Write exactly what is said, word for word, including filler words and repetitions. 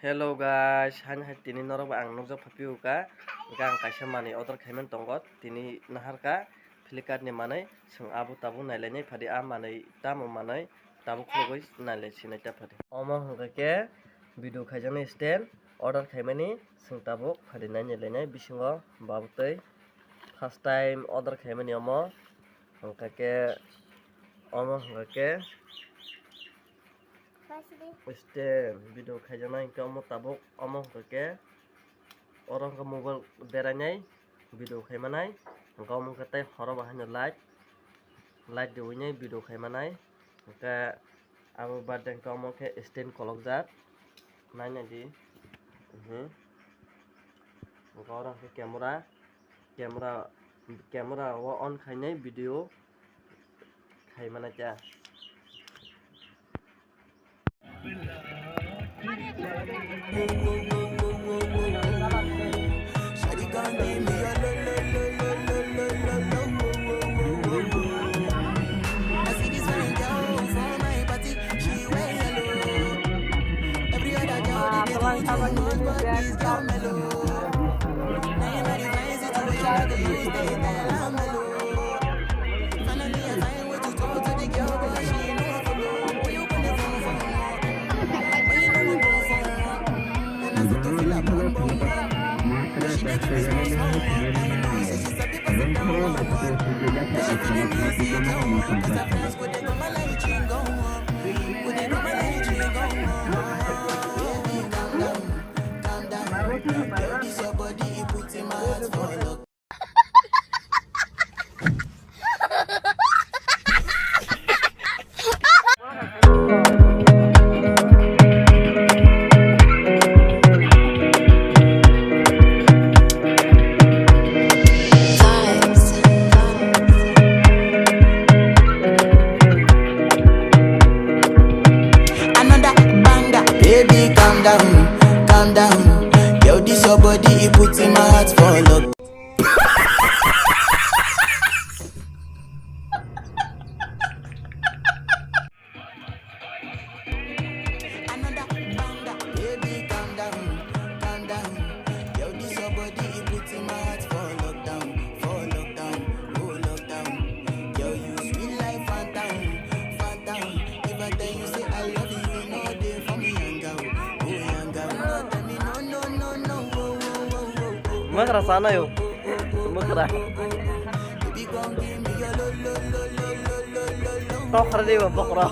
Hello guys, hani hai tini norok ang nukjak phapiu ka, hwnkhe ang kaisa manwi order khaimani tongo, tini naharka Flipkart ni manwi, chwng abo tabuk nailainai phadi, a manwi tamo manwi tabuk khulugwi nailai sinai ta phadi. Omo hwnkha khe video khaijaknai stand order khaimani, chwng tabuk phadi nainailainai bisingo babutwi first time order khaimani omo, hwnkha khe omo hwnkha khe stand video khaijaknai hwnkhe omo tabuk omo hwnkha khe oro hwnkhe mobile berainai video khaimanai hwnkhe omo hwnkhe tei horo bo haino light light riwinai video khaimanai hwnkhe abo baad hwnkhe omo khe stand kolokjak nainai di hwnkhe oro hwnkhe camera camera camera o on khainai video khaimana kya. Another banger. Baby, calm down, calm down. Yo, this your body, it puts in my heart for lock. Another banger. Baby, calm down, calm down. Yo, this your body, it puts in my heart for lockdown, for lockdown, oh lockdown. Yo, you sweet life, phantom, phantom. If I tell you say I love you, you know they for me, young girl, oh young girl. No, tell me no, no, no, no, oh, oh, oh, oh, oh. Makra sana yo. Makra. Baby, come give me your lo, lo, lo, lo, lo, lo, lo, lo. Tokra de bokra.